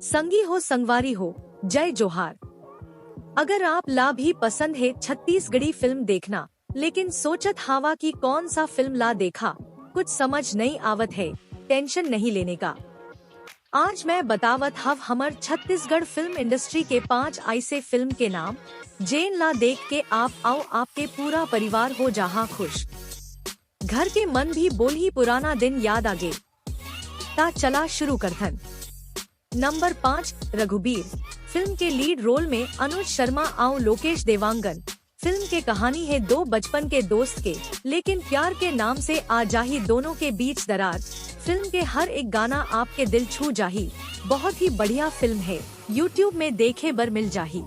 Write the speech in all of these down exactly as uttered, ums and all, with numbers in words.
संगी हो संगवारी हो, जय जोहार। अगर आप ला भी पसंद है छत्तीसगढ़ी फिल्म देखना, लेकिन सोचत हावा कि कौन सा फिल्म ला देखा, कुछ समझ नहीं आवत है, टेंशन नहीं लेने का। आज मैं बतावत हव हमर छत्तीसगढ़ फिल्म इंडस्ट्री के पांच ऐसे फिल्म के नाम, जेन ला देख के आप अउ आपके पूरा परिवार हो जाहा खुश। घर के मन भी बोलही पुराना दिन याद आगे। ता चला शुरू करथन। नंबर पाँच, रघुबीर। फिल्म के लीड रोल में अनुज शर्मा अउ लोकेश देवांगन। फिल्म के कहानी है दो बचपन के दोस्त के, लेकिन प्यार के नाम से आ जाही दोनों के बीच दरार। फिल्म के हर एक गाना आपके दिल छू जाही। बहुत ही बढ़िया फिल्म है, YouTube में देखे बर मिल जाही।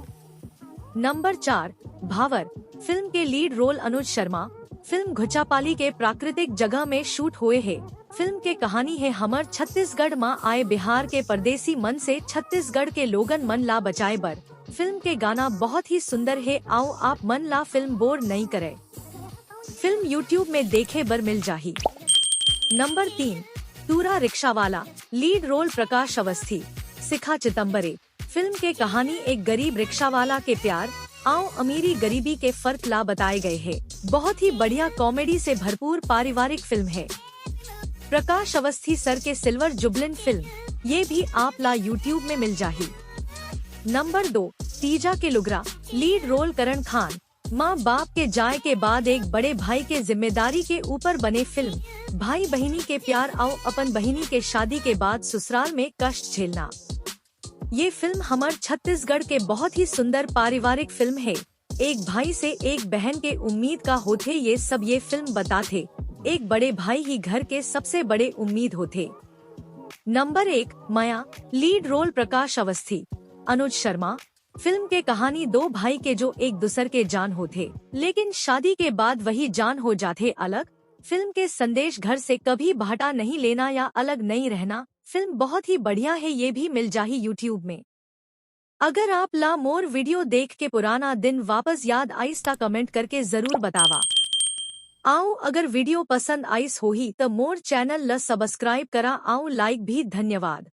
नंबर चार, भावर। फिल्म के lead role Anuj Sharma. Film Ghuchapali के प्राकृतिक जगह में शूट होए है। फिल्म के कहानी है हमर छत्तीसगढ़ म आए बिहार के परदेसी मन से छत्तीसगढ़ के लोगन मन ला बचाए बर। फिल्म के गाना बहुत ही सुंदर है, अउ आप मन ला फिल्म बोर नहीं करे। फिल्म YouTube में देखे बर मिल जाही। नंबर तीन, टूरा रिक्शा वाला। लीड रोल प्रकाश अवस्थी, शिखा चितम्बरे। फिल्म के कहानी एक गरीब रिक्शा वाला के प्यार अउ अमीरी गरीबी के फर्क ला बताए गए है। बहुत ही बढ़िया कॉमेडी से भरपूर पारिवारिक फिल्म है। प्रकाश अवस्थी सर के सिल्वर जुबलिन फिल्म, ये भी आप ला YouTube में मिल जाही। नंबर दो, तीजा के लुगरा। लीड रोल करण खान। माँ बाप के जाए के बाद एक बड़े भाई के जिम्मेदारी के ऊपर बने फिल्म। भाई बहिनी के प्यार अउ अपन बहिनी के शादी के बाद ससुराल में कष्ट झेलना। ये फिल्म हमर छत्तीसगढ़ के बहुत ही सुंदर पारिवारिक फिल्म है। एक भाई से एक बहन के उम्मीद का होथे, ये सब ये फिल्म बताथे। एक बड़े भाई ही घर के सबसे बड़े उम्मीद होथे। नंबर एक, मया। लीड रोल प्रकाश अवस्थी, अनुज शर्मा। फिल्म के कहानी दो भाई के जो एक दूसर के जान होथे, लेकिन शादी के बाद वही जान हो जाथे अलग। फिल्म के संदेश घर से कभी भाटा नहीं लेना या अलग नहीं रहना। फिल्म बहुत ही बढ़िया है, ये भी मिल जाही YouTube में। अगर आप ला मोर वीडियो देख के पुराना दिन वापस याद आइस ता कमेंट करके जरूर बतावा। अउ अगर वीडियो पसंद आइस होही त मोर चैनल ल सब्सक्राइब करा अउ लाइक भी। धन्यवाद।